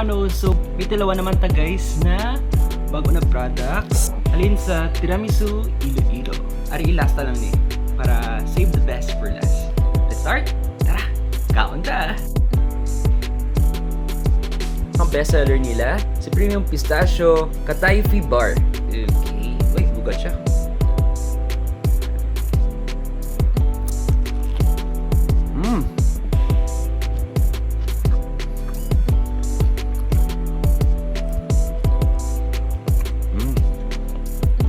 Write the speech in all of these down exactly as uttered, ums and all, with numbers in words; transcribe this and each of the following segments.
Ano, so, may tilawan naman ta, guys, na bago na products. Alin sa Tiramisu Iloilo. Ari, ilasta lang ni para save the best for last. Let's start. Tara, kaon ta. Ang best seller nila, si Premium Pistachio Katayfi Bar. Okay. Uy, bugat siya. Mm. Mm.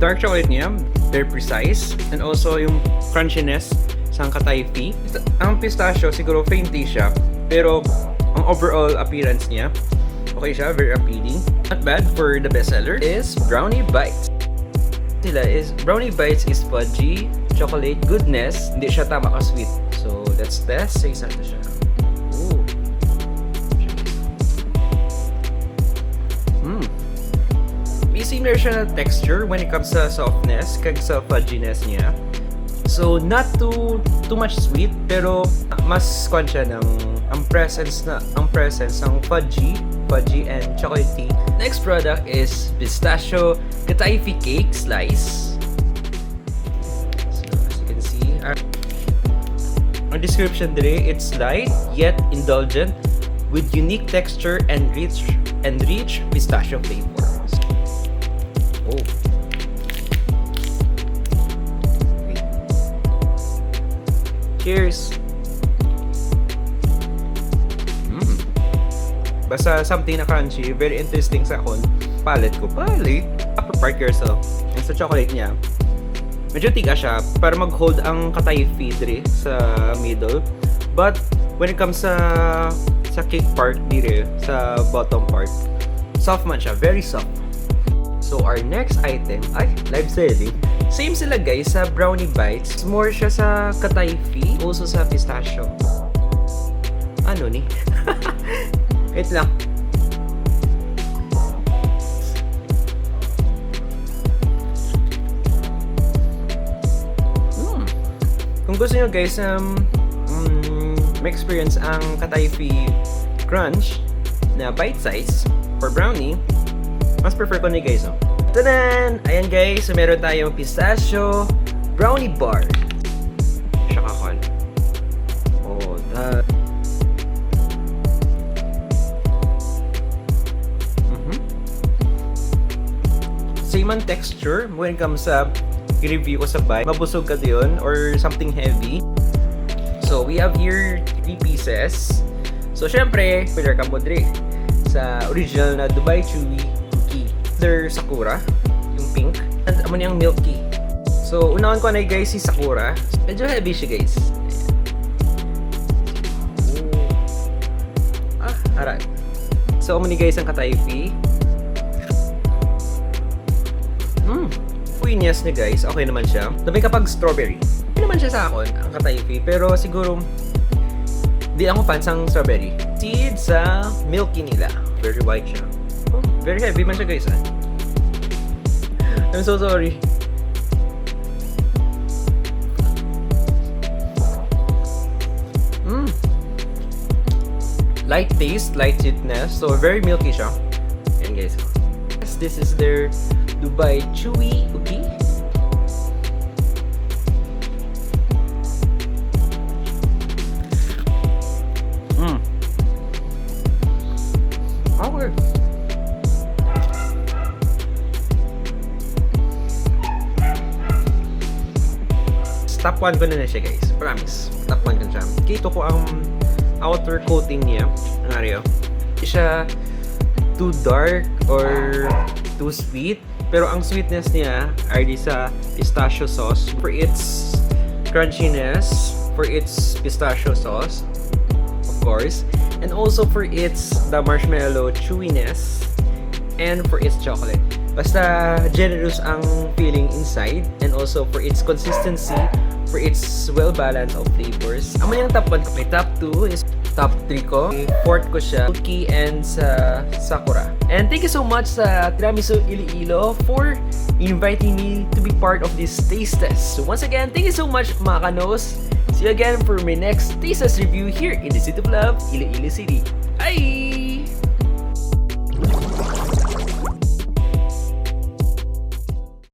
Dark chocolate niya, very precise. And also yung crunchiness sang Katayfi. Ang pistachio, siguro fainty siya. Pero ang overall appearance niya, okay siya, very appealing. Not bad for the bestseller is Brownie Bites. Sila is, Brownie Bites is fudgy, chocolate, goodness, hindi siya tama ka sweet. So, let's test. Sa isa to siya. Ooh. Mm. May similar siya na texture when it comes sa softness kag sa fudginess niya. So, not too too much sweet, pero mas kwan siya ng ang presence na ang presence ng fudgy, fudgy and chocolatey. Next product is pistachio Katayfi cake slice. So, as you can see, ah, ang description diri, it's light yet indulgent with unique texture and rich and rich pistachio flavors. Oh. Cheers. Mm. Basta something na crunchy, very interesting sa akon palate ko. Palate? Apart care sa, sa chocolate niya. Medyo tiga siya para mag-hold ang Katayfi diri sa middle. But when it comes sa sa cake part diri sa bottom part, soft man siya, very soft. So our next item ay live selling. Same sila, guys, sa Brownie Bites. More siya sa Katayfi, also sa pistachio. Ano ni? Wait lang. Hmm. Kung gusto nyo, guys, um, um, ma-experience ang Katayfi Crunch na bite size for brownie, mas prefer ko ni, guys, oh. Tanan! Ayan, guys, so meron tayong pistachio brownie bar. Siya ka, Col. Oh, that. Mhm. Same ang texture when it comes sa review ko sa bay. Mabusog ka diyon or something heavy. So, we have here three pieces. So, syempre, familiar ka mo diri sa original na Dubai Chewy Cookie. Their Sakura, yung pink. And amo niyang milky. So, unahon ko na, guys, si Sakura. Medyo heavy siya, guys. Ooh. Ah, aray. So, amo ni, guys, ang Katayfi. Mm. Creaminess niya, guys, okay naman siya. Labi kapag strawberry. Okay naman siya sa akon, ang Katayfi. Pero siguro, di lang ko fan sang strawberry. Seed sa milky nila. Very white siya. Oh, very heavy man siya, guys, ah. I'm so sorry. Mm. Light taste, light sweetness. So, very milky siya. Ayan, guys. Yes, this is their Dubai Chewy Cookie. Mm. Okay. Top one ko na na siya, guys. Promise. Top one ko siya. Kito ko ang outer coating niya. Ang area. Hindi siya too dark or too sweet. Pero ang sweetness niya ay di sa pistachio sauce. For its crunchiness, for its pistachio sauce, of course, and also for its the marshmallow chewiness and for its chocolate. Basta generous ang feeling inside and also for its consistency, for its well balance of flavors. Amo niyang top one ko. My top two is top three ko. Fourth ko siya, Cookie and sa Sakura. And thank you so much sa Tiramisu Iloilo for inviting me to be part of this taste test. So once again, thank you so much, mga kanos. See you again for my next taste test review here in the City of Love, Iloilo City. Bye!